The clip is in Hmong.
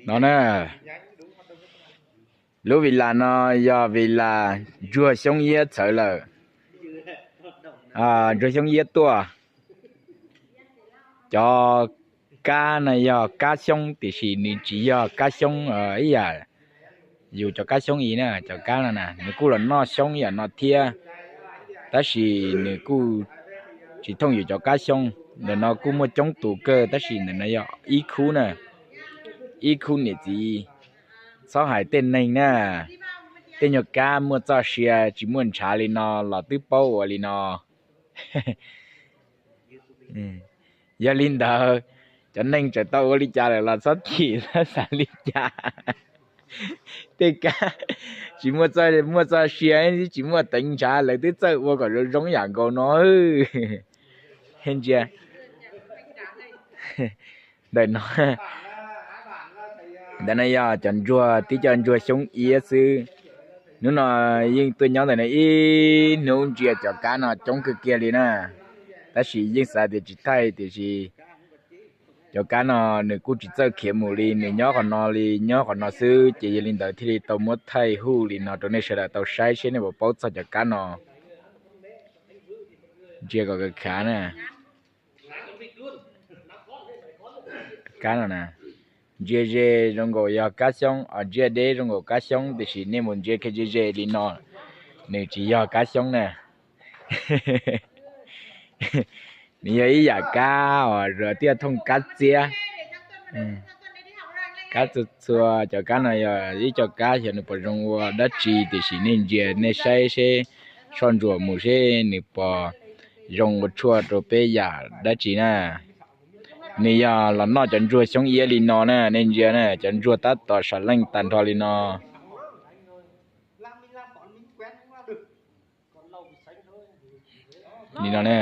No na, lub Villa no yog Villa ntsuag xyoob iab txhawv lawm, ntsuag xyoob iab tuaj. Cov kab no yog kab xyoob tiam sis nws tsis yog kab xyoob ib yam yus cov kab xyoob i na. Cov kab no na nws kuj los noj xyoob ib yam no thiab, tab sis nws kuj tsis thooj yus cov kab xyoob. Ntawm no kuj muaj coob tus kawg tab sis ntawm no yog ib khub na, ib khub niam txiv. Txhob hais tej neeg na, tej nyuag kab muaj txoj sia tsis muaj ntshav li no los twb paub ua li no. Yog li ntawd, cov neeg txawm tau ua li cas lawm los txhob chim, txhob xav li cas. Tej kab tsis muaj, muaj txoj sia, tsis muaj teev ntshav, lawv twb txawj ua kom zoo zoo yam nkaus no. Ntsia ntawm no, ntawm no yog cov ntsuag, tib co ntsuag xyoob iab xwb. Hnub no yeej tuaj nyob ntawm no ib hnub, ntsia cov kab no coob kawg kiag li na, tab sis yeej xav tias tsis thaij tiam sis cov kab no nws kuj tsis txawj khiav mus li, nws nyob qhov no li, nyob qhov no xwb. Ces yog li ntawd thiaj li tau muab thaij hu li no rau nej sawv daws tau saib seb nej puas paub txog cov kab no. Ntsia kom khav na. Kab no na, ntsia ze zoo nkaus yog kab xyoob, ntsia deb zoo nkaus kab xyoob, tiam sis nej mus ntsia kiag ze ze li no, nws tsis yog kab xyoob na. Nws yog ib yam kab uas twb thooj kab txiab. Kab txhua txhua cov kab no yog ib co kab xyov nws puas zoo ua dab tsi, tiam sis nej ntsia nej saib seb, soj ntsuam mus seb nws puas zoo ua tshuaj rau peb yam dab tsi na. Nws yog los noj cov ntsuag xyoob iab li no na, nej ntsia na, cov ntsuag tab tom sam leej tag nrho li no. Li no ne.